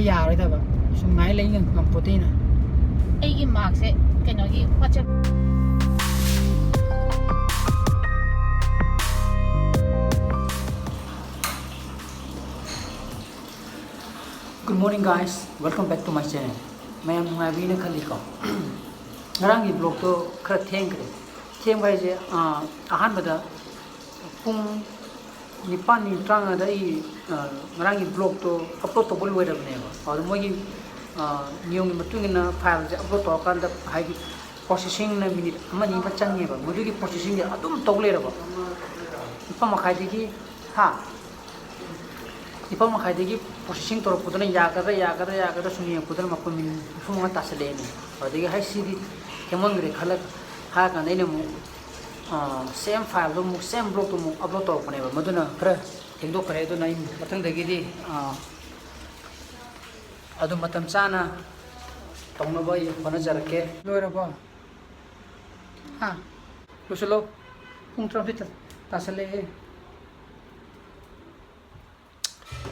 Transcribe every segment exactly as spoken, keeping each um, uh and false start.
ꯌꯥꯔꯣꯏꯗꯕ, ꯁꯨꯝ ꯉꯥꯏ ꯂꯩ ꯉꯝ- ꯉꯝꯄꯣꯠꯇꯦꯅ꯫ ꯑꯩꯒꯤ ꯃꯥꯔꯛꯁꯦ ꯀꯩꯅꯣꯒꯤ WhatsApp꯫ Good morning, guys. Welcome back to my channel. ꯃꯌꯥꯝ ꯅꯨꯡꯉꯥꯏꯕꯤꯅ ꯈꯜꯂꯤꯀꯣ꯫ ꯉꯔꯥꯡꯒꯤ vlogꯇꯣ ꯈꯔ ꯊꯦꯡꯈ꯭ꯔꯦ꯫ ꯊꯦꯡꯕ ꯍꯥꯏꯁꯦ, ꯑꯥ, ꯑꯍꯥꯟꯕꯗ ꯄꯨꯡ ꯅꯤꯄꯥꯟ ꯃꯤꯅꯤꯠ ꯇꯔꯥꯃꯉꯥꯗ ꯑꯩ, ꯑꯥ, ꯉꯔꯥꯡꯒꯤ vlogꯇꯣ upload ꯇꯧꯕ ꯂꯣꯏꯔꯕꯅꯦꯕ꯫ ꯑꯗꯣ ꯃꯣꯏꯒꯤ, ꯑꯥ, ꯅꯤꯌꯣꯝꯒꯤ ꯃꯇꯨꯡ ꯏꯟꯅ fileꯁꯦ upload ꯇꯧꯔꯀꯥꯟꯗ ꯍꯥꯏꯗꯤ processingꯅ ꯃꯤꯅꯤꯠ ꯑꯃ ꯑꯅꯤ ꯑꯃ ꯆꯪꯉꯦꯕ꯫ ꯃꯗꯨꯒꯤ processingꯁꯦ ꯑꯗꯨꯝ ꯇꯧ ꯂꯩꯔꯕ꯫ ꯅꯤꯄꯥꯟ ꯃꯈꯥꯏꯗꯒꯤ, ꯍꯥ? ꯅꯤꯄꯥꯟ ꯃꯈꯥꯏꯗꯒꯤ processing ꯇꯧꯔꯛꯄꯗꯨꯅ ꯌꯥꯒꯗ꯭ꯔꯥ, ꯌꯥꯒꯗ꯭ꯔꯥ, ꯌꯥꯒꯗ꯭ꯔꯥ ꯁꯨꯝ ꯌꯦꯡꯉꯛꯄꯗꯨꯅ ꯃꯄꯨꯡ ꯃꯤꯅꯤꯠ ꯅꯤꯐꯨ ꯃꯉꯥ ꯇꯥꯁꯜꯂꯛꯑꯦꯅꯦ꯫ ꯑꯗꯨꯗꯒꯤ ꯍꯩ ꯁꯤꯗꯤ ꯊꯦꯡꯃꯟꯈ꯭ꯔꯦ ꯈꯜꯂꯒ ꯍꯥꯏꯔ ꯀꯥꯟꯗ ꯑꯩꯅ ꯑꯃꯨꯛ, ꯑꯥ, same fileꯗꯣ ꯑꯃꯨꯛ, same vlogꯇꯣ ꯑꯃꯨꯛ upload ꯇꯧꯔꯛꯄꯅꯦꯕ꯫ ꯃꯗꯨꯅ ꯈꯔ ꯊꯦꯡꯗꯣꯛꯈ꯭ꯔꯦ꯫ ꯑꯗꯨꯅ ꯑꯩ ꯃꯊꯪꯗꯒꯤꯗꯤ, ꯑꯥ, ꯑꯗꯨ ꯃꯇꯝ ꯆꯥꯅ ꯇꯧꯅꯕ ꯑꯩ ꯍꯣꯠꯅꯖꯔꯛꯀꯦ꯫ ꯂꯣꯏꯔꯕꯣ? ꯍꯥ? ꯂꯣꯏꯁꯤꯜꯂꯣ꯫ ꯄꯨꯡ ꯇꯔꯥꯃꯥꯊꯣꯏ ꯇꯥ-, ꯇꯥꯁꯜꯂꯛꯑꯦ꯫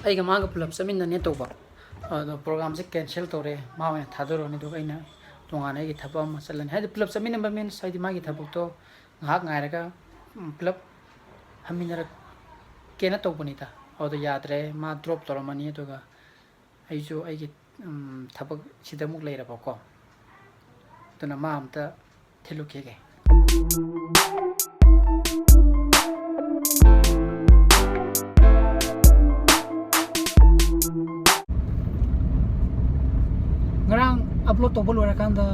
ꯑꯩꯒ ꯃꯥꯒ ꯄꯨꯂꯞ ꯆꯠꯃꯤꯟꯅꯅꯦ ꯇꯧꯕ꯫ ꯑꯗꯣ programꯁꯦ cancel ꯇꯧꯔꯦ꯫ ꯃꯥ ꯑꯣꯏꯅ ꯊꯥꯗꯣꯔꯛꯑꯅꯤ, ꯑꯗꯨꯒ ꯑꯩꯅ ꯇꯣꯉꯥꯟꯅ ꯑꯩꯒꯤ ꯊꯕꯛ ꯑꯃ ꯆꯠꯂꯅꯤ꯫ ꯍꯥꯏꯗꯤ ꯄꯨꯂꯞ ꯆꯠꯃꯤꯟꯅꯕ means ꯍꯥꯏꯗꯤ ꯃꯥꯒꯤ ꯊꯕꯛꯇꯣ ꯉꯥꯏꯍꯥꯛ ꯉꯥꯏꯔꯒ, ꯎꯝ, ꯄꯨꯂꯞ ꯍꯟꯃꯤꯟꯅꯔꯛꯀꯦꯅ ꯇꯧꯕꯅꯤꯗ꯫ ꯑꯗꯨꯗ ꯌꯥꯗ꯭ꯔꯦ, ꯃꯥ drop ꯇꯧꯔꯝꯃꯅꯤ, ꯑꯗꯨꯒ ꯑꯩꯁꯨ ꯑꯩꯒꯤ, ꯎꯝ, ꯊꯕꯛ ꯁꯤꯗ ꯑꯃꯨꯛ ꯂꯩꯔꯕꯀꯣ꯫ ꯑꯗꯨꯅ ꯃꯥ ꯑꯝꯇ ꯊꯤꯜꯂꯨꯈꯤꯒꯦ꯫ ꯉꯔꯥꯡ upload ꯇꯧꯕ ꯂꯣꯏꯔꯀꯥꯟꯗ,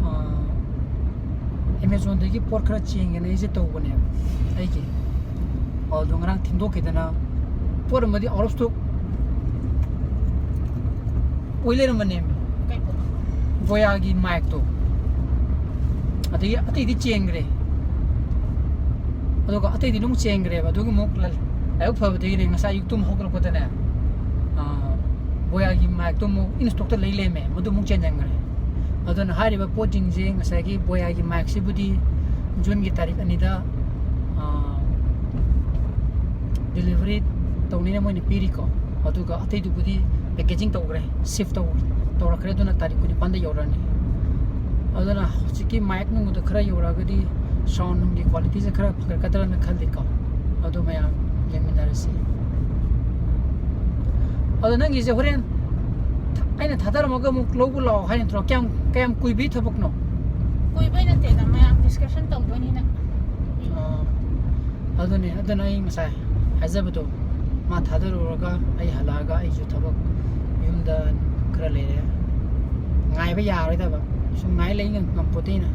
ꯑꯥ, Amazonꯗꯒꯤ ꯄꯣꯠ ꯈꯔ ꯆꯦꯟꯒꯦꯅ ꯑꯩꯁꯦ ꯇꯧꯕꯅꯦꯕ ꯑꯩꯒꯤ꯫ ꯑꯗꯣ ꯉꯔꯥꯡ ꯊꯦꯡꯗꯣꯛꯈꯤꯗꯅ ꯄꯣꯠ ꯑꯃꯗꯤ out of stock ꯑꯣꯏ ꯂꯩꯔꯝꯕꯅꯦꯕ꯫ ꯀꯩ ꯄꯣꯠꯅꯣ? Boyaꯒꯤ micꯇꯣ꯫ ꯑꯗꯒꯤ ꯑꯇꯩꯗꯤ ꯆꯦꯟꯈ꯭ꯔꯦ꯫ ꯑꯗꯨꯒ ꯑꯇꯩꯗꯤ ꯑꯗꯨꯝ ꯆꯦꯟꯈ꯭ꯔꯦꯕ꯫ ꯑꯗꯨꯒꯤ ꯑꯃꯨꯛ ꯂ-, ꯂꯥꯏꯕꯛ ꯐꯕꯗꯒꯤꯅꯦ ꯉꯁꯥꯏ ꯑꯌꯨꯛ ꯇꯨꯝ ꯍꯧꯒꯠꯂꯛꯄꯗꯅꯦ, ꯑꯥ, Boyaꯒꯤ micꯇꯣ ꯑꯃꯨꯛ in stockꯇ ꯂꯩ ꯂꯩꯔꯝꯃꯦ꯫ ꯃꯗꯨ ꯑꯃꯨꯛ ꯆꯦꯟꯁꯤꯟꯈ꯭ꯔꯦ꯫ ꯑꯗꯨꯅ ꯍꯥꯏꯔꯤꯕ ꯄꯣꯠꯁꯤꯡꯁꯦ ꯉꯁꯥꯏꯒꯤ Boyaꯒꯤ micꯁꯤꯕꯨꯗꯤ Juneꯒꯤ ꯇꯥꯔꯤꯛ ꯑꯅꯤꯗ, ꯑꯥ, delivery ꯇꯧꯅꯤꯅ ꯃꯣꯏꯅ ꯄꯤꯔꯤꯀꯣ꯫ ꯑꯗꯨꯒ ꯑꯇꯩꯗꯨꯕꯨꯗꯤ ꯄꯦꯀꯦꯖꯤꯡ ꯇꯧꯈ꯭ꯔꯦ, ꯁꯤꯐ ꯇꯧ ꯇꯧꯔꯛꯈ꯭ꯔꯦ꯫ ꯑꯗꯨꯅ ꯇꯥꯔꯤꯛ ꯀꯨꯟꯅꯤꯄꯥꯟꯗ ꯌꯧꯔꯛꯑꯅꯤ꯫ ꯑꯗꯨꯅ ꯍꯧꯖꯤꯛꯀꯤ ꯃꯥꯏꯛ ꯅꯨꯡꯗꯣ ꯈꯔ ꯌꯧꯔꯛꯑꯒꯗꯤ ꯁꯥꯎꯟ ꯅꯨꯡꯒꯤ ꯀ꯭ꯋꯥꯂꯤꯇꯤꯁꯦ ꯈꯔ ꯐꯒꯠꯀꯗ꯭ꯔꯅ ꯈꯜꯂꯤꯀꯣ꯫ ꯑꯗꯨ ꯃꯌꯥꯝ ꯌꯦꯡꯃꯤꯟꯅꯔꯁꯤ꯫ ꯑꯗꯣ ꯅꯪꯒꯤꯁꯦ ꯍꯣꯔꯦꯟ ꯊ- ꯑꯩꯅ ꯊꯥꯗꯔꯝꯃꯒ ꯑꯃꯨꯛ ꯂꯧꯕ ꯂꯥꯛꯑꯣ ꯍꯥꯏ ꯅꯠꯇ꯭ꯔꯣ? ꯀꯌꯥꯝ ꯀꯌꯥꯝ ꯀꯨꯏꯕꯒꯤ ꯊꯕꯛꯅꯣ? ꯀꯨꯏꯕꯩ ꯅꯠꯇꯦꯗ, ꯃꯌꯥꯝ ꯗꯤꯁꯀꯁꯟ ꯇꯧꯗꯣꯏꯅꯤꯅ꯫ ꯑꯥ, ꯑꯗꯨꯅꯦ꯫ ꯑꯗꯨꯅ ꯑꯩ ꯉꯁꯥꯏ ꯍꯥꯏꯖꯕꯗꯣ, ꯃꯥ ꯊꯥꯗꯔꯨꯔꯒ ꯑꯩ ꯍꯜꯂꯛꯑꯒ ꯑꯩꯁꯨ ꯊꯕꯛ ꯌꯨꯝꯗ ꯈꯔ ꯂꯩꯔꯦ꯫ ꯉꯥꯏꯕ ꯌꯥꯔꯣꯏꯗꯕ, ꯁꯨꯝ ꯉꯥꯏ ꯂꯩ ꯉꯝ- ꯉꯝꯄꯣꯠꯇꯦꯅ꯫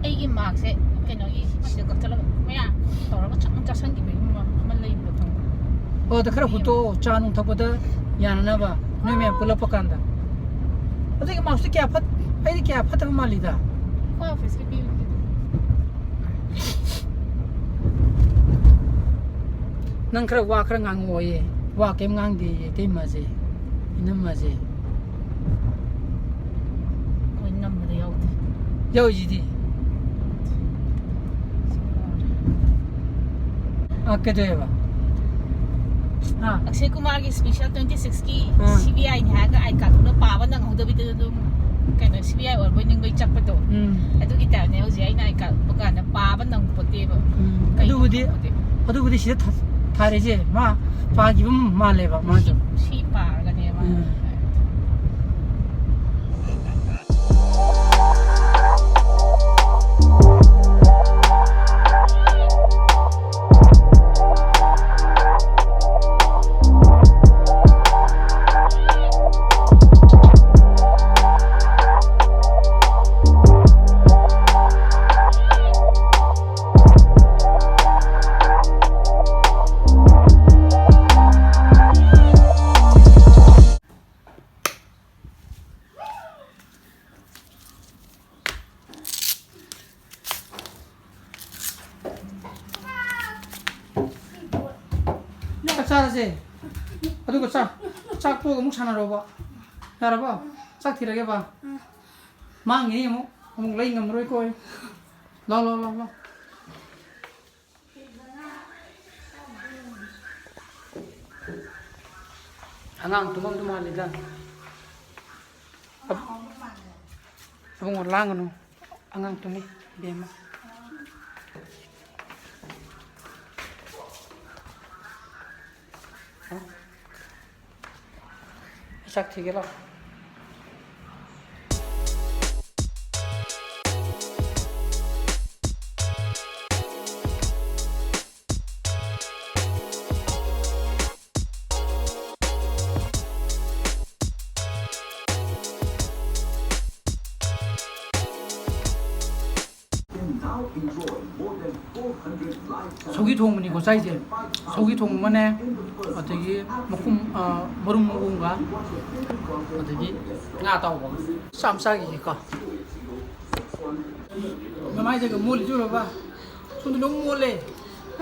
ꯑꯩꯒꯤ ꯃꯥꯔꯛꯁꯦ ꯀꯩꯅꯣꯒꯤ ꯁꯤꯗ ꯀꯛꯊꯠꯂꯒ ꯃꯌꯥ ꯇꯧꯔꯒ ꯆꯥꯛ ꯆꯥꯁꯟꯈꯤꯕꯒꯤ ꯑꯃ ꯂꯩꯕꯗꯣ ꯈꯪꯕ꯭ꯔꯥ? ꯑꯣ, ꯑꯗ ꯈꯔ ꯍꯨꯠꯇꯣꯛꯑꯣ, ꯆꯥ ꯅꯨꯡ ꯊꯛꯄꯗ ꯌꯥꯅꯅꯕ, ꯅꯣꯏ ꯃꯌꯥꯝ ꯄꯨꯜꯂꯛꯄ ꯀꯥꯟꯗ꯫ ꯑꯗꯨꯒꯤ ꯃꯥꯔꯛꯁꯇꯤ ꯀꯌꯥ ꯐꯠ ꯑꯩꯗꯤ ꯀꯌꯥ ꯐꯠꯇꯕ ꯃꯥꯜꯂꯤꯗ꯫ ꯑꯩꯈꯣꯏ ꯑꯣꯐꯤꯁꯀꯤ ꯄꯤꯕꯗꯨꯗꯤ꯫ ꯅꯪ ꯈꯔ ꯋꯥ ꯈꯔ ꯉꯥꯡꯉꯛꯑꯣꯌꯦ꯫ ꯋꯥ ꯀꯩꯝ ꯉꯥꯡꯗꯦꯌꯦ ꯏꯇꯩꯃꯁꯦ, ꯏꯅꯝꯃꯁꯦ꯫ ꯑꯩꯈꯣꯏ ꯅꯝꯕꯗ ꯌꯥꯎꯗꯦ꯫ ꯌꯥꯎꯔꯤꯁꯤꯗꯤ꯫ ꯑꯥ, ꯀꯩꯗꯧꯋꯦꯕ? ꯑꯥ꯫ ꯑꯛꯁꯦ ꯀꯨꯃꯥꯔꯒꯤ ꯁ꯭ꯄꯦꯁꯦꯜ ꯇ꯭ꯋꯦꯟꯇꯤ ꯁꯤꯛꯁꯀꯤ ꯑꯥ꯫ ꯁꯤ ꯕꯤ ꯑꯥꯏꯅꯤ ꯍꯥꯏꯔꯒ ꯑꯥꯏ ꯀꯥꯔꯗꯇꯨꯅ ꯄꯥꯕ ꯅꯪꯍꯧꯗꯕꯤꯗ ꯑꯗꯨꯝ ꯀꯩꯅꯣ, ꯁꯤ ꯕꯤ ꯑꯥꯏ ꯑꯣꯏꯔꯕꯣꯏ ꯅꯤꯡꯕꯩ ꯆꯠꯄꯗꯣ꯫ ꯎꯝ꯫ ꯑꯗꯨꯒꯤ ꯇꯥꯏꯞꯅꯦ ꯍꯧꯖꯤꯛ ꯑꯩꯅ ꯑꯥꯏ ꯀꯥꯔꯗ ꯎꯠꯄ ꯀꯥꯟꯗ ꯄꯥꯕ ꯅꯪꯄꯣꯠꯇꯦꯕ꯫ ꯎꯝ꯫ ꯀꯩꯅꯣ ꯑꯗꯨꯕꯨꯗꯤ, ꯈꯪꯄꯣꯠꯇꯦ꯫ ꯑꯗꯨꯕꯨꯗꯤ ꯁꯤꯗ ꯊꯥ-, ꯊꯥꯔꯛꯏꯁꯦ ꯃꯥ ꯄꯥꯈꯤꯕ ꯃꯥꯜꯂꯦꯕ ꯃꯥꯁꯨ꯫ ꯁꯤ ꯄꯥꯔꯒꯅꯦ ꯃꯥ꯫ ꯎꯝ꯫ ꯆꯥꯛ ꯆꯥꯔꯁꯦ꯫ ꯑꯗꯨꯒ ꯆꯥꯛ, ꯆꯥꯛ ꯇꯣꯛꯑꯒ ꯑꯃꯨꯛ ꯁꯥꯟꯅꯔꯣꯕ꯫ ꯌꯥꯔꯕꯣ? ꯆꯥꯛ ꯊꯤꯔꯒꯦꯕ꯫ ꯃꯥꯡꯉꯤꯅꯤ ꯑꯃꯨꯛ꯫ ꯑꯃꯨꯛ ꯂꯩ ꯉꯝꯃꯔꯣꯏꯀꯣ ꯑꯩ꯫ ꯂꯥꯎ, ꯂꯥꯎ, ꯂꯥꯎ, ꯂꯥꯎ꯫ ꯑꯉꯥꯡ ꯇꯨꯝꯃꯝꯗꯧ ꯃꯥꯜꯂꯤꯗ꯫ ꯑꯕꯨꯡꯉꯣ, ꯂꯥꯡꯒꯅꯨ꯫ ꯑꯉꯥꯡ ꯇꯨꯝꯃꯤ, ꯏꯕꯦꯝꯃ꯫ ꯆꯥꯛ ꯊꯤꯒꯦ ꯂꯥꯎ꯫ ꯁꯧꯒꯤ ꯊꯣꯡꯕꯅꯤꯀꯣ ꯆꯥꯏꯁꯦ꯫ ꯁꯧꯒꯤ ꯊꯣꯡꯕ ꯑꯃꯅꯦ, ꯑꯗꯒꯤ ꯃꯈꯨꯝ, ꯑ, ꯃꯔꯨꯝ ꯃꯔꯨꯝꯒ, ꯑꯗꯒꯤ ꯉꯥ ꯑꯇꯥꯎꯕ ꯑꯃ꯫ ꯆꯥꯝ ꯆꯥꯈꯤꯒꯦꯀꯣ꯫ ꯃꯃꯥꯏꯗꯒ ꯃꯣꯜꯂꯤꯁꯦ ꯎꯔꯕ? ꯁꯣꯝꯗ ꯂꯣꯏ ꯃꯣꯜꯂꯦ꯫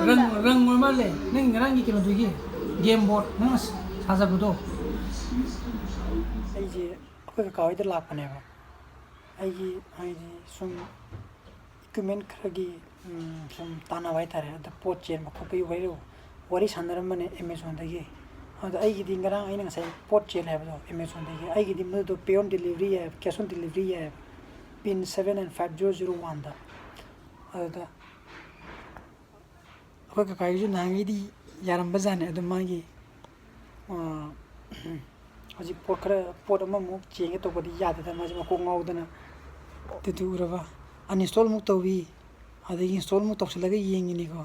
ꯔꯪ, ꯔꯪ ꯑꯣꯏ ꯃꯥꯜꯂꯦ꯫ ꯅꯪ ꯉꯔꯥꯡꯒꯤ ꯀꯩꯅꯣꯗꯨꯒꯤ game board ꯅꯪꯅ ꯁꯥꯖꯕꯗꯣ꯫ ꯑꯩꯁꯦ ꯑꯩꯈꯣꯏ ꯀꯀꯥ ꯍꯣꯏꯗ ꯂꯥꯛꯄꯅꯦꯕ꯫ ꯑꯩꯒꯤ ꯍꯥꯏꯗꯤ ꯁꯨꯝ equipment ꯈꯔꯒꯤ, ꯎꯝ, ꯁꯨꯝ ꯇꯥꯟꯅꯕ ꯍꯥꯏꯇꯥꯔꯦ꯫ ꯑꯗ ꯄꯣꯠ ꯆꯦꯟꯕ ꯈꯣꯠꯄꯒꯤ ꯋꯥꯔꯤ, ꯋꯥꯔꯤ ꯁꯥꯟꯅꯔꯝꯕꯅꯦ Amazonꯗꯒꯤ꯫ ꯑꯗ ꯑꯩꯒꯤꯗꯤ ꯉꯔꯥꯡ ꯑꯩꯅ ꯉꯁꯥꯏ ꯄꯣꯠ ꯆꯦꯜꯂꯦ ꯍꯥꯏꯕꯗꯣ Amazonꯗꯒꯤ, ꯑꯩꯒꯤꯗꯤ ꯃꯗꯨꯗꯣ pay on delivery ꯌꯥꯏꯑꯕ, cash on delivery ꯌꯥꯏꯑꯕ꯫ Pin seven and five zero zero oneꯗ꯫ ꯑꯗꯨꯗ ꯑꯩꯈꯣꯏ ꯀꯀꯥꯒꯤꯁꯨ ꯅꯍꯥꯟꯒꯩꯗꯤ ꯌꯥꯔꯝꯕꯖꯥꯠꯅꯦ, ꯑꯗꯣ ꯃꯥꯒꯤ, ꯑꯥ, ꯍꯧꯖꯤꯛ ꯄꯣꯠ ꯈꯔ, ꯄꯣꯠ ꯑꯃꯃꯨꯛ ꯆꯦꯟꯒꯦ ꯇꯧꯕꯗꯤ ꯌꯥꯗꯗꯅ ꯃꯥꯁꯦ ꯃꯀꯣꯛ ꯉꯥꯎꯗꯅ, ꯑꯗꯨꯗꯨ ꯎꯔꯕ? Uninstall ꯑꯃꯨꯛ ꯇꯧꯏ, ꯑꯗꯒꯤ install ꯑꯃꯨꯛ ꯇꯧꯁꯤꯜꯂꯒ ꯌꯦꯡꯉꯤꯅꯤꯀꯣ꯫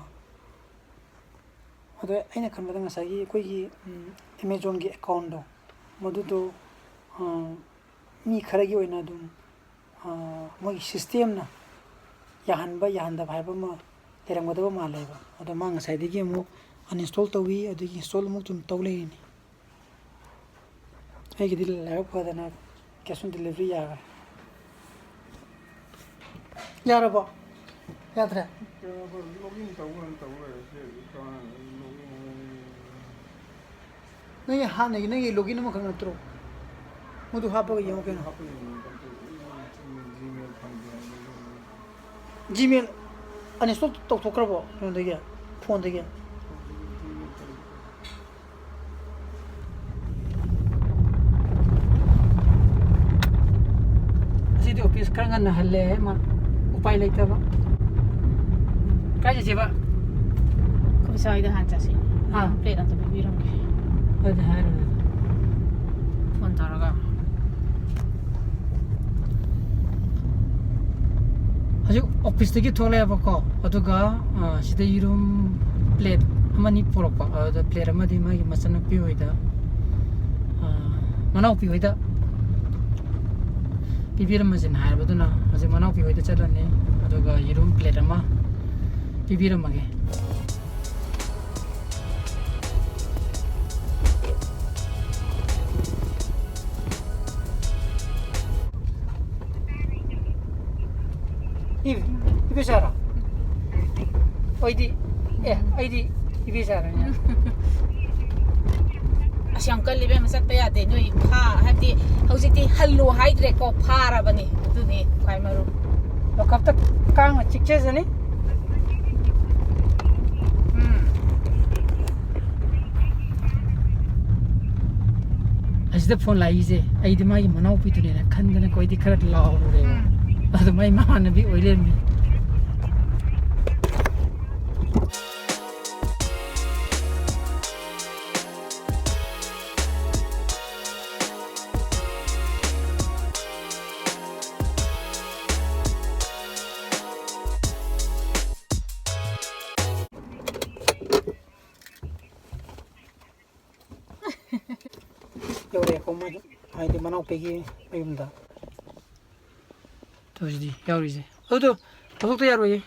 ꯑꯗꯣ ꯑꯩꯅ ꯈꯟꯕꯗ ꯉꯁꯥꯏꯒꯤ ꯑꯩꯈꯣꯏꯒꯤ, ꯎꯝ, Amazonꯒꯤ accountꯗꯣ, ꯃꯗꯨꯗꯣ, ꯑꯥ, ꯃꯤ ꯈꯔꯒꯤ ꯑꯣꯏꯅ ꯑꯗꯨꯝ, ꯑꯥ, ꯃꯣꯏꯒꯤ systemꯅ ꯌꯥꯍꯟꯕ ꯌꯥꯍꯟꯗꯕ ꯍꯥꯏꯕ ꯑꯃ ꯂꯩꯔꯝꯒꯗꯕ ꯃꯥꯜꯂꯦꯕ꯫ ꯑꯗꯣ ꯃꯥ ꯉꯁꯥꯏꯗꯒꯤ ꯑꯃꯨꯛ uninstall ꯇꯧꯏ, ꯑꯗꯒꯤ install ꯑꯃꯨꯛ ꯑꯗꯨꯝ ꯇꯧ ꯂꯩꯔꯤꯅꯤ꯫ ꯑꯩꯒꯤꯗꯤ ꯂꯥꯏꯕꯛ ꯐꯗꯅ cash on delivery ꯌꯥꯈ꯭ꯔꯦ꯫ ꯌꯥꯔꯕꯣ? ꯌꯥꯗ꯭ꯔꯦ? ꯀꯩꯅꯣ, ꯑꯩꯈꯣꯏ login ꯇꯧꯕ ꯇꯧ ꯂꯩꯔꯦ, ꯁꯤ ꯍꯧꯖꯤꯛ ꯀꯃꯥꯏꯅ login ꯑꯃꯨꯛ? ꯅꯪꯒꯤ ꯍꯥꯟꯅꯒꯤ ꯅꯪꯒꯤ login ꯑꯃꯈꯛ ꯅꯠꯇ꯭ꯔꯣ? ꯃꯗꯨ ꯍꯥꯞꯄꯒ ꯌꯦꯡꯉꯣ ꯀꯩꯅꯣ꯫ ꯍꯥꯞꯄ ꯌꯦꯡꯉꯣ, ꯀꯩꯅꯣ, Gmail ꯐꯪꯗꯦ ꯍꯥꯏꯕ꯫ Gmail uninstall ꯇꯧꯊꯣꯛꯈ꯭ꯔꯕꯣ ꯀꯩꯅꯣꯗꯒꯤ, phoneꯗꯒꯤ? Gmail ꯐꯪꯗꯦ꯫ ꯈꯔ ꯉꯟꯅ ꯍꯜꯂꯦ ꯃꯥ, ꯎꯄꯥꯏ ꯂꯩꯇꯕ꯫ ꯀꯥꯏ ꯆꯠꯁꯦꯕ? ꯑꯩꯈꯣꯏ ꯁ꯭ꯋꯥꯏꯗ ꯍꯥꯟꯅ ꯆꯠꯁꯤ꯫ ꯑꯥ꯫ ꯄ꯭ꯂꯦꯠ ꯑꯝꯇ ꯄꯤꯕꯤꯔꯝꯒꯦ꯫ ꯍꯣꯏꯗꯤ ꯍꯥꯏꯔꯣ꯫ ꯐꯣꯟ ꯇꯧꯔꯒ꯫ ꯍꯧꯖꯤꯛ ꯑꯣꯐꯤꯁꯇꯒꯤ ꯊꯣꯛꯂꯛꯑꯦꯕꯀꯣ, ꯑꯗꯨꯒ, ꯑ, ꯁꯤꯗ ꯌꯦꯔꯨꯝ ꯄ꯭ꯂꯦꯠ ꯑꯃꯅꯤ ꯄꯨꯔꯛꯄ, ꯑꯗꯨꯗ ꯄ꯭ꯂꯦꯠ ꯑꯃꯗꯤ ꯃꯥꯒꯤ ꯃꯆꯟꯅꯨꯄꯤ ꯍꯣꯏꯗ, ꯑ, ꯃꯅꯥꯎꯄꯤ ꯍꯣꯏꯗ ꯄꯤꯕꯤꯔꯝꯃꯁꯤꯅ ꯍꯥꯏꯔꯕꯗꯨꯅ ꯍꯧꯖꯤꯛ ꯃꯅꯥꯎꯄꯤ ꯍꯣꯏꯗ ꯆꯠꯂꯅꯤ, ꯑꯗꯨꯒ ꯌꯦꯔꯨꯝ ꯄ꯭ꯂꯦꯠ ꯑꯃ ꯄꯤꯕꯤꯔꯝꯃꯒꯦ꯫ ꯏ-, ꯏꯕꯦꯆꯥꯔꯣ? ꯑꯩꯗꯤ, ꯑꯦ, ꯑꯩꯗꯤ ꯏꯕꯦꯆꯥꯔꯅꯦ꯫ ꯑꯁ, ꯌꯥꯝ ꯀꯜꯂꯤ ꯏꯕꯦꯝꯃ, ꯆꯠꯄ ꯌꯥꯗꯦ꯫ ꯅꯣꯏ ꯐꯥ-, ꯍꯥꯏꯕꯗꯤ ꯍꯧꯖꯤꯛꯇꯤ ꯍꯜꯂꯨ ꯍꯥꯏꯗ꯭ꯔꯦꯀꯣ, ꯐꯥꯔꯕꯅꯤ꯫ ꯑꯗꯨꯅꯤ ꯈ꯭ꯋꯥꯏ ꯃꯔꯨ꯫ ꯂꯣꯀꯞꯇ ꯀꯥꯡꯅ ꯆꯤꯛꯆꯖꯅꯤ꯫ ꯎꯝ꯫ ꯑꯁꯤꯗ ꯐꯣꯟ ꯂꯥꯛꯏꯁꯦ ꯑꯩꯗꯤ ꯃꯥꯒꯤ ꯃꯅꯥꯎꯄꯤꯗꯨꯅꯦꯅ ꯈꯟꯗꯅꯀꯣ ꯑꯩꯗꯤ ꯈꯔ ꯂꯥꯎꯔꯨꯔꯦꯕ꯫ ꯎꯝ꯫ ꯑꯗꯨ ꯃꯥꯏ ꯃꯃꯥꯟꯅꯕꯤ ꯑꯣꯏ ꯂꯩꯔꯝꯃꯤ꯫ ꯌꯧꯔꯛꯑꯦꯀꯣ ꯃꯣꯏ, ꯍꯥꯏꯗꯤ ꯃꯅꯥꯎꯄꯤꯒꯤ ꯃꯌꯨꯝꯗ꯫ ꯇꯧꯁꯤꯗꯤ ꯌꯥꯎꯔꯤꯁꯦ꯫ ꯑꯗꯨꯗꯣ ꯂꯧꯊꯣꯛꯇ ꯌꯥꯔꯣꯏꯌꯦ꯫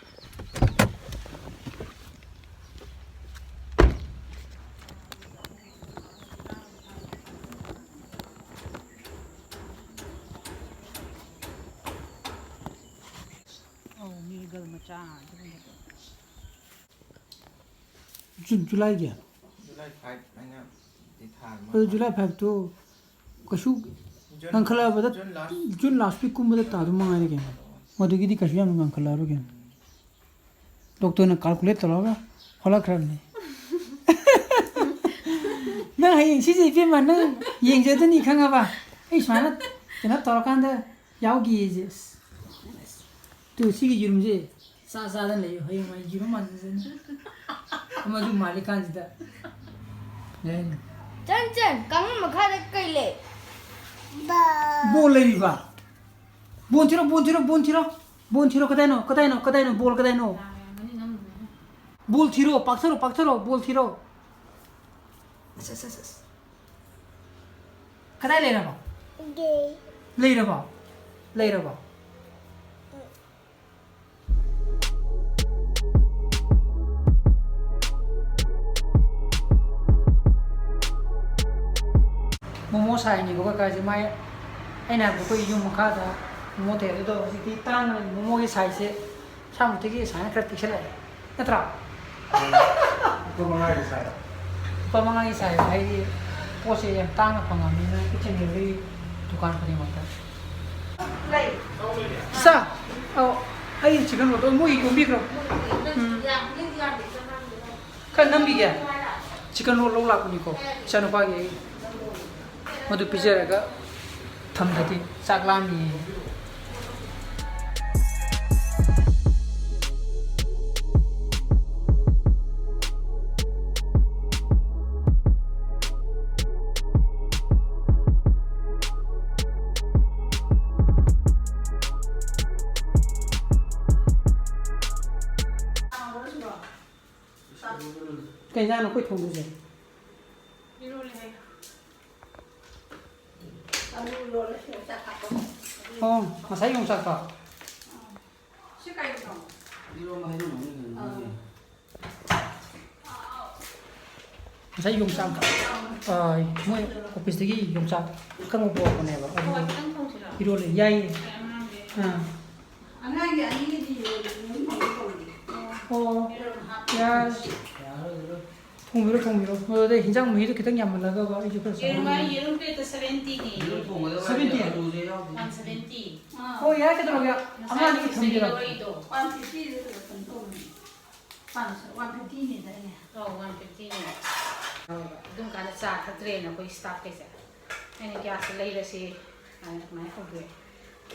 ꯑꯧ, ꯃꯤꯔꯒꯜ ꯃꯆꯥ ꯑꯗꯨꯒꯨꯝꯕꯗꯣ꯫ ꯖꯨꯟ, ꯖꯨꯂꯥꯏꯒꯤ? ꯖꯨꯂꯥꯏ ꯐꯥꯏꯚ ꯍꯥꯏꯅ ꯗꯤ ꯊꯥ ꯑꯃ꯫ ꯑꯗꯨ ꯖꯨꯂꯥꯏ ꯐꯥꯏꯚꯇꯨ ꯀꯩꯁꯨ ꯖꯨꯟ, ꯉꯟꯈꯠꯂꯛꯑꯕꯗ ꯖꯨꯟ ꯂꯥꯁ꯫ ꯖꯨꯟ ꯂꯥꯁ ꯋꯤꯛꯀꯨꯝꯕꯗ ꯇꯥꯗꯧ ꯃꯉꯥꯏꯔꯦ ꯀꯩꯅꯣ꯫ ꯃꯗꯨꯒꯤꯗꯤ ꯀꯩꯁꯨ ꯌꯥꯝꯅ ꯉꯟꯈꯠꯂꯛꯑꯔꯣꯏ ꯀꯩꯅꯣ꯫ ꯗꯣꯛꯇꯔꯅ ꯀꯥꯜꯀꯨꯂꯦꯠ ꯇꯧꯔꯒ ꯍꯣꯠꯂꯛꯈ꯭ꯔꯕꯅꯤ꯫ ꯅꯪ ꯍꯌꯦꯡ ꯁꯤꯁꯦ ꯏꯕꯦꯝꯃ ꯅꯪ ꯌꯦꯡꯖꯗꯅꯤ ꯈꯪꯉꯕ? ꯑꯩ ꯁꯨꯃꯥꯏꯅ ꯀꯩꯅꯣ ꯇꯧꯔꯀꯥꯟꯗ ꯌꯥꯎꯈꯤꯌꯦ ꯁꯦ꯫ ꯑꯁ꯫ ꯇꯨ, ꯁꯤꯒꯤ ꯌꯦꯔꯨꯝꯁꯦ ꯆꯥ ꯆꯥꯗꯅ ꯂꯩꯌꯨ, ꯍꯌꯦꯡꯋꯥꯏ ꯌꯦꯔꯨꯝ ꯃꯥꯟꯅꯖꯅꯤ꯫ ꯑꯃꯁꯨ ꯃꯥꯜꯂꯤꯀꯥꯟꯁꯤꯗ꯫ ꯌꯥꯏꯅꯦ꯫ ꯆꯟ, ꯆꯟ, ꯀꯥꯡꯈꯟ ꯃꯈꯥꯗ ꯀꯩ ꯂꯩ? ꯕꯣꯜ ꯂꯩꯔꯤꯕ? ꯕꯣꯜ ꯊꯤꯔꯣ, ꯕꯣꯜ ꯊꯤꯔꯣ, ꯕꯣꯜ ꯊꯤꯔꯣ꯫ ꯕꯣꯜ ꯊꯤꯔꯣ, ꯀꯗꯥꯏꯅꯣ, ꯀꯗꯥꯏꯅꯣ, ꯀꯗꯥꯏꯅꯣ, ꯕꯣꯜ ꯀꯗꯥꯏꯅꯣ? ꯕꯣꯜ ꯊꯤꯔꯣ, ꯄꯥꯛꯊꯔꯣ, ꯄꯥꯛꯊꯔꯣ, ꯕꯣꯜ ꯊꯤꯔꯣ꯫ ꯑꯁ, ꯑꯁ, ꯑꯁ, ꯑꯁ꯫ ꯀꯗꯥꯏ ꯂꯩꯔꯕ? ꯂꯩꯔꯕ? ꯂꯩꯔꯕ? ꯃꯣꯃꯣ ꯁꯥꯏꯅꯤꯀꯣ ꯀꯀꯥꯁꯦ꯫ ꯃꯥꯏ, ꯑꯩꯅ ꯍꯥꯏꯕꯗꯣ ꯑꯩꯈꯣꯏ ꯌꯨꯝ ꯃꯈꯥꯗ ꯃꯣꯃꯣ ꯇꯧꯔꯦ꯫ ꯑꯗꯣ ꯍꯧꯖꯤꯛꯇꯤ ꯇꯥꯡꯅ ꯃꯣꯃꯣꯒꯤ ꯁꯥꯏꯖꯁꯦ ꯁꯥꯃꯨꯛꯇꯒꯤ ꯁꯨꯃꯥꯏꯅ ꯈꯔ ꯄꯤꯛꯁꯜꯂꯛꯑꯦ, ꯅꯠꯇ꯭ꯔꯥ? ꯂꯨꯄꯥ ꯃꯉꯥꯒꯤ ꯁꯥꯏꯔꯣ? ꯂꯨꯄꯥ ꯃꯉꯥꯒꯤ ꯁꯥꯏꯔꯣ? ꯍꯥꯏꯗꯤ ꯄꯣꯠꯁꯦ ꯌꯥꯝ ꯇꯥꯡꯅ ꯐꯪꯉꯕꯅꯤꯅ each and every ꯗꯨꯀꯥꯟ ꯈꯨꯗꯤꯡꯃꯛꯇ꯫ ꯏꯆꯥ, ꯑꯧ, ꯑꯩ chicken roll ꯗꯣ ꯃꯣꯏ ꯌꯣꯝꯕꯤꯈ꯭ꯔꯣ꯫ ꯎꯝ꯫ ꯈꯔ ꯅꯝꯕꯤꯒꯦ꯫ Chicken roll ꯂꯧ ꯂꯥꯛꯄꯅꯤꯀꯣ ꯏꯆꯥꯅꯨꯄꯥꯒꯤ꯫ ꯑꯩ ꯃꯗꯨ ꯄꯤꯖꯔꯒ ꯊꯝꯗ꯭ꯔꯗꯤ ꯆꯥꯛ ꯂꯥꯝꯃꯤꯌꯦ꯫ ꯀꯩ ꯏꯟꯖꯥꯡꯅꯣ ꯑꯩꯈꯣꯏ ꯊꯣꯡꯗꯣꯏꯁꯦ? ꯏꯔꯣꯜꯂꯦ ꯍꯥꯏꯌꯣ꯫ ꯑꯂꯨ ꯏꯔꯣꯜꯂꯦ, ꯌꯣꯡꯆꯥꯛ ꯍꯥꯞꯄꯒ꯫ ꯑꯣ, ꯉꯁꯥꯏ ꯌꯣꯡꯆꯥꯛꯇꯣ? ꯁꯤ ꯀꯩꯅꯣ? ꯏꯔꯣꯝꯕ ꯍꯥꯏꯅ ꯅꯣꯡꯃ ꯀꯩꯅꯣ ꯑꯥ꯫ ꯅꯣꯏꯒꯤ꯫ ꯉꯁꯥꯏ ꯌꯣꯡꯆꯥꯛ, ꯑꯥ, ꯃꯣꯏ office ꯇꯒꯤ ꯌꯣꯡꯆꯥꯛ ꯑꯀꯪꯕ ꯄꯨꯔꯛꯄꯅꯦꯕ꯫ ꯑꯗꯨ ꯍꯋꯥꯏ ꯈꯤꯇꯪ ꯊꯣꯡꯁꯤꯔꯣ? ꯏꯔꯣꯜꯂꯦ, ꯌꯥꯏꯌꯦ꯫ ꯑꯉꯥꯡꯒꯤ꯫ ꯑꯥ꯫ ꯑꯉꯥꯡꯒꯤ ꯑꯅꯤꯒꯤꯗꯤ ꯌꯦꯔꯨꯝ ꯊꯣꯡꯒꯦ ꯇꯧꯕꯅꯦ꯫ ꯑꯣ, ꯌꯦꯔꯨꯝ ꯍꯥꯞꯄ꯫ ꯌꯥꯔꯦ꯫ ꯊꯣꯡꯕꯤꯔꯣ, ꯊꯣꯡꯕꯤꯔꯣ꯫ ꯑꯗꯨꯗꯩ ꯍꯤꯟꯖꯥꯡ ꯃꯍꯤꯗꯣ ꯈꯤꯇꯪ ꯌꯥꯝꯍꯜꯂꯒꯕ ꯑꯩꯁꯨ ꯈꯔ ꯌꯦꯔꯨꯝ ꯆꯥꯅꯤꯡꯉꯤ꯫ ꯍꯥꯏ-, ꯌꯦꯔꯨꯝ plate ꯇ seventy ꯅꯦ꯫ Seventy? ꯑꯂꯨꯁꯦ ꯌꯥꯎꯗꯦ꯫ One seventy꯫ ꯑꯥ꯫ ꯍꯣꯏ, ꯌꯥꯔꯦ, ꯀꯩꯗꯧꯔꯒꯦ? ꯉꯁꯥꯏ ꯑꯉꯥꯡ ꯑꯅꯤꯒꯤ ꯉꯁꯥꯏꯒꯤ ꯊꯝꯕꯤꯔꯣ꯫ ꯂꯧꯔꯛꯏꯗꯣ꯫ One fifty ꯗ ꯀꯩꯅꯣ ꯇꯧꯕꯅꯦ꯫ One fifty ꯅꯦꯗꯥꯏꯅꯦ? ꯑꯧ, one fifty ꯅꯦ꯫ ꯑꯗꯨꯝ ꯀꯥꯟꯗ ꯆꯥ ꯊꯛꯇ꯭ꯔꯦꯅ ꯑꯩꯈꯣꯏ staff ꯈꯩꯁꯦ꯫ ꯑꯩꯅ gas ꯁꯦ ꯂꯩꯔꯁꯤ ꯍꯥꯏꯅ ꯑꯗꯨꯃꯥꯏꯅ ꯍꯧꯗꯣꯛꯑꯦ꯫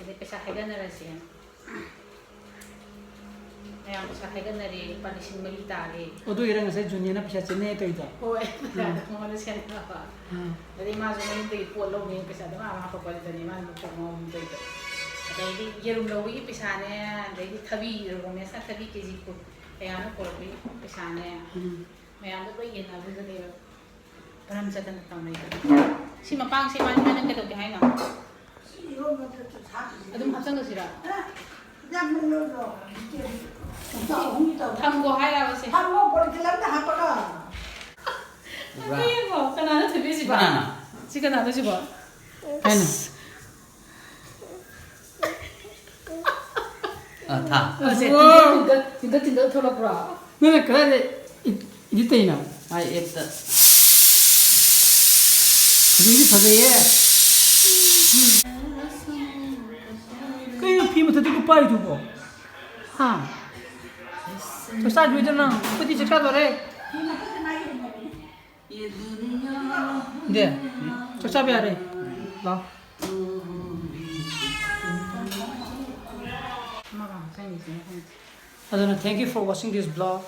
ꯑꯗꯩ ꯄꯩꯁꯥ ꯈꯥꯏꯒꯠꯅꯔꯁꯦꯅ꯫ ꯃꯌꯥꯝ ꯄꯩꯁꯥ ꯈꯥꯏꯒꯠꯅꯔꯦ, ꯂꯨꯄꯥ ꯂꯤꯁꯤꯡ ꯃꯔꯤ ꯇꯥꯔꯦ꯫ ꯑꯗꯨꯒꯤꯔ ꯉꯁꯥꯏ ꯖꯨꯅꯤꯌꯔꯅ ꯄꯩꯁꯥ ꯆꯦꯟꯅꯩ ꯇꯧꯔꯤꯗꯣ? ꯍꯣꯏ, ꯄꯩꯁꯥꯗꯣ ꯃꯉꯣꯟꯗ ꯁꯦꯟꯅꯕ꯫ ꯑꯥ꯫ ꯑꯗꯩ ꯃꯥꯁꯨ ꯃꯌꯨꯝꯗꯒꯤ ꯄꯣꯠ ꯂꯧꯅꯤ ꯄꯩꯁꯥꯗꯣ ꯃꯥ ꯍꯥꯞꯄꯛꯄꯗꯨꯗꯅꯦ ꯃꯥꯅ ꯃꯀꯣꯛ ꯉꯥꯎꯕ ꯇꯧꯔꯤꯗꯣ꯫ ꯑꯗꯩꯗꯤ ꯌꯦꯔꯨꯝ ꯂꯧꯕꯒꯤ ꯄꯩꯁꯥꯅꯦ, ꯑꯗꯩꯗꯤ ꯊꯕꯤ, ꯔꯣꯃꯦꯁꯅ ꯊꯕꯤ ꯀꯦꯖꯤ ꯀꯨꯟ ꯀꯌꯥꯅꯣ ꯄꯨꯔꯛꯄꯒꯤ ꯄꯩꯁꯥꯅꯦ꯫ ꯎꯝ꯫ ꯃꯌꯥꯝꯗꯣ ꯂꯣꯏ ꯌꯦꯟꯅꯕꯗꯨꯗꯅꯦꯕ ꯃꯔꯝ ꯆꯠꯇꯅ ꯇꯧꯅꯩꯗꯣ꯫ ꯁꯤ ꯃꯄꯥꯡꯁꯦ ꯃꯥꯅ ꯅꯪ ꯀꯩꯗꯧꯒꯦ ꯍꯥꯏꯅꯣ? ꯑꯗꯨꯝ ꯍꯥꯞꯆꯤꯟꯈ꯭ꯔꯁꯤꯔꯥ? ꯊꯝꯒꯣ ꯍꯥꯏꯔꯕ ꯁꯦ? ꯊꯝꯃꯣ, ꯄꯣꯂꯤꯊꯤꯟ ꯑꯝꯗ ꯍꯥꯞꯄꯒ꯫ ꯑꯗꯨ ꯌꯦꯡꯉꯣ, ꯀꯅꯥꯅꯣ ꯊꯤꯜꯂꯤꯁꯤꯕꯣ? ꯀꯅꯥꯅꯣ? ꯁꯤ ꯀꯅꯥꯅꯣ ꯁꯤꯕꯣ? ꯀꯩꯅꯣ? ꯑ, ꯊꯥ꯫ ꯑꯁꯦ, ꯑꯣ꯫ ꯇꯤꯟꯗꯜ, ꯇꯤꯟꯗꯜ, ꯇꯤꯟꯗꯜ ꯊꯣꯛꯂꯛꯄ꯭ꯔꯣ? ꯅꯪꯅ ꯀꯗꯥꯏꯗ ꯏꯗꯤꯠ ꯇꯧꯔꯤꯅꯣ? ꯃꯥꯏ ꯑꯦꯞꯇ꯫ ꯐꯖꯕꯗꯤ ꯐꯖꯩꯌꯦ꯫ ꯀꯩꯅꯣ ꯐꯤ ꯃꯊꯛꯇ ꯄꯥꯏꯔꯤꯗꯨꯕꯣ? ꯍꯥ? ꯆꯥꯛ ꯆꯥꯗ꯭ꯔꯤꯗ ꯅꯪ? ꯑꯩꯈꯣꯏꯗꯤ ꯆꯥꯛ ꯆꯥꯗꯣꯔꯦ꯫ ꯗꯦ, ꯆꯥꯛ ꯆꯥꯕ ꯌꯥꯔꯦ꯫ ꯂꯥꯛꯑꯣ꯫ ꯑꯗꯨꯅ thank you for watching this vlog.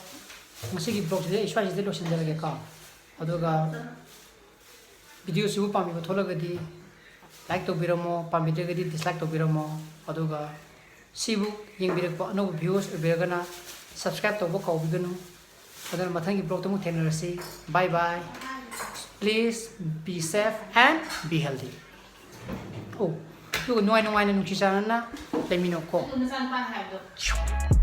ꯉꯁꯤꯒꯤ vlogꯁꯤꯗꯤ ꯑꯩ ꯁ꯭ꯋꯥꯏꯁꯤꯗ ꯂꯣꯏꯁꯤꯟꯖꯔꯒꯦꯀꯣ꯫ ꯑꯗꯨꯒ videoꯁꯤꯕꯨ ꯄꯥꯝꯕꯤꯕ ꯊꯣꯛꯂꯒꯗꯤ like ꯇꯧꯕꯤꯔꯝꯃꯣ, ꯄꯥꯝꯕꯤꯗ꯭ꯔꯒꯗꯤ dislike ꯇꯧꯕꯤꯔꯝꯃꯣ꯫ ꯑꯗꯨꯒ ꯁꯤꯕꯨ ꯌꯦꯡꯕꯤꯔꯛꯄ ꯑꯅꯧꯕ viewers ꯑꯣꯏꯕꯤꯔꯒꯅ subscribe ꯇꯧꯕ ꯀꯥꯎꯕꯤꯒꯅꯨ꯫ ꯑꯗꯨꯅ ꯃꯊꯪꯒꯤ vlogꯇ ꯑꯃꯨꯛ ꯊꯦꯡꯅꯔꯁꯤ꯫ Bye bye. Please be safe and be healthy. ꯑꯣ, ꯑꯗꯨꯒ ꯅꯨꯡꯉꯥꯏ ꯅꯨꯡꯉꯥꯏꯅ ꯅꯨꯡꯁꯤ ꯆꯥꯟꯅꯅ ꯂꯩꯃꯤꯟꯅꯧꯀꯣ꯫ ꯑꯗꯨ ꯃꯆꯥꯅꯨꯄꯥꯅ ꯍꯥꯏꯕꯗꯣ꯫